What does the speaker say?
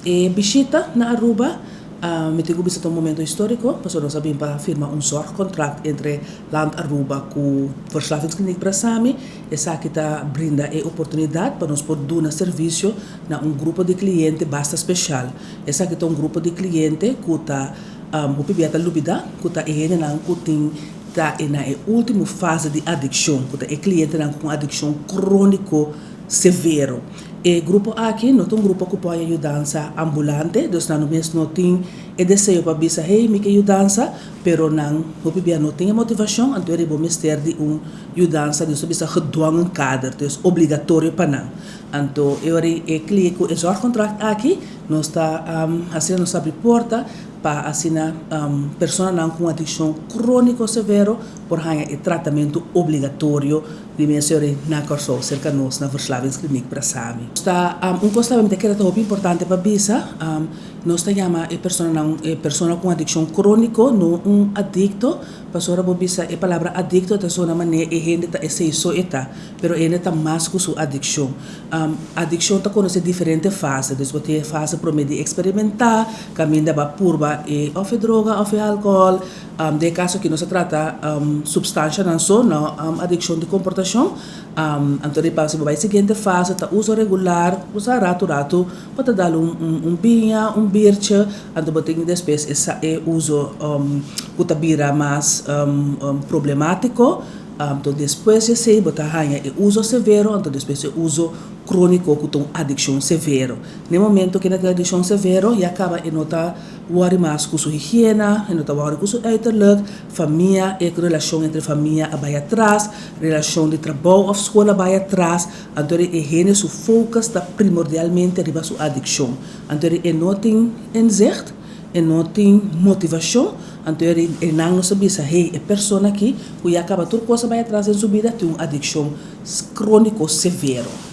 E bishita na Aruba, mi tin ku bisa ta un momento históriko, pasobra nos a bin pa firma un zorgcontract entre Land Aruba ku Verslavingskliniek Brasami. Esaki ta brinda e oportunidat pa nos por duna servisio na un grupo di kliente basta speshal. Esaki ta un grupo di kliente ku ta hopi bia ta lubidá ku ta e hendenan ku tin ta e na e último fase di adikshon, ku ta e klientenan ku un adikshon króniko severo. E grupo aki no ta un grupo ku por haña yudansa ambulante, dus nan mes no tin e deseo pa bisa, "Hey, mi ke yudansa," pero nan hopi bia no tin e motivashon, anto e bo mester di un yudansa, nos ta bisa gedwongen kader, dus obligatorio pa nan. Anto e ora e kli ku e zorgcontract aki, nos ta asina nos abri porta pa asina personanan ku adikshon króniko severo por haña e tratamentu obligatorio di mes na Kòrsou, serka nos na Verslavingskliniek Brasami. Ta un kos tambe mi ta kere ta hopi importante pa bisa, nos ta yama e personanan e persona ku adikshon króniko, no un adikto, pasobra bo bisa e palabra adikto ta sona manera e hende ta esei so e ta, pero e hende ta mas ku su adikshon. Adikshon ta konosé diferente fase, dus bo tin e fase promé di eksperimentá, kaminda bo a purba e òf e droga òf e alkohòl. Den e kaso aki nos ta trata supstanshanan so, no adikshon di komportashon. Anto di pasa bo bai siguiente fase ta uso regular, bo sa ratu ratu bo ta dal un biña, un biertje, anto bo tin despues e uso ku ta bira mas problemátiko. Anto despues di esei bo ta haña e uso severo, anto despues e uso króniko ku ta un adikshon severo. Na e momento ku e na tin adikshon severo ya kaba e no ta wòri mas ku su higiena, e no ta wòri ku su uiterlijk, famia, e relashon entre famia a bai atras, relashon di trabou òf skol a bai atras, anto e hende su focus ta primordialmente riba su adikshon. Anto e no tin inzicht, e no tin motivashon, anto e nan nos a bisa, "Hey, e persona aki ku ya kaba tur kos a bai atras den su bida tin un adikshon króniko severo."